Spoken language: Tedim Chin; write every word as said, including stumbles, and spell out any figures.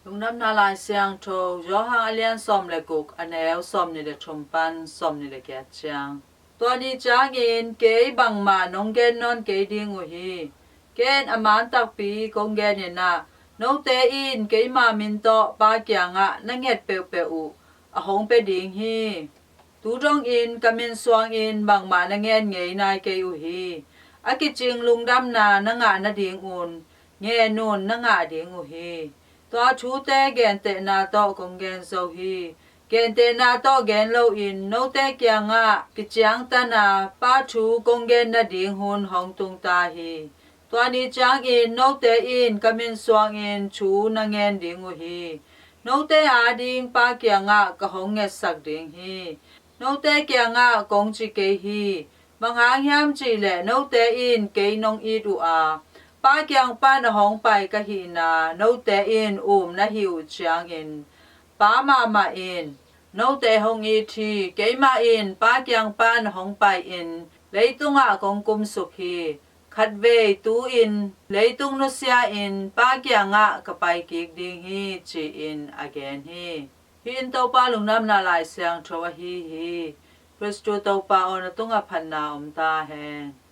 Lungdamna Lai Siangtho, Johan a lian sawm le guk, a neu sawmnih le thum pan sawmnih le giat ciang. Tua ni ciangin kei bangmah nong gen nawn kei ding uh hi. Ken a man takpi kong genin ah, note in keima min tawh Pa kiangah na nget peuhpeuh uh a hong pia ding hi. Tu dongin ka min suangin bangmah na ngen ngei nai kei uh hi. A kicing lungdamna na ngah nadingun ngen un, na ngah ding uh hi. Tua thute gentehna tawh kong gen zo hi. Gentehna tawh gen loin note kiangah kiciangtana Pa thu kong gen nading hun hong tung ta hi. Tua ni ciangin note in ka min suangin thu na ngen ding uh hi. Note ading Pa kiangah ka hong ngetsak ding hi. Note kiangah kong ci kei hi. Bang hang hiam cih leh note in kei nong it uh a, Pa kiang pan a hong pai ka hihna note in um na hi uh ciangin, Pa mahmah in note hong it hi. Keimah in Pa kiang pan hong pai-in leitungah kong kumsuk hi. Khatvei tu-in leitung nusia-in Pa kiangah ka pai kik ding hi, ci-in a gen hi. Hih in Topa Lungdamna Lai Siangtho ahi hi. Khristu Topa aw, na tungah phatna om ta hen.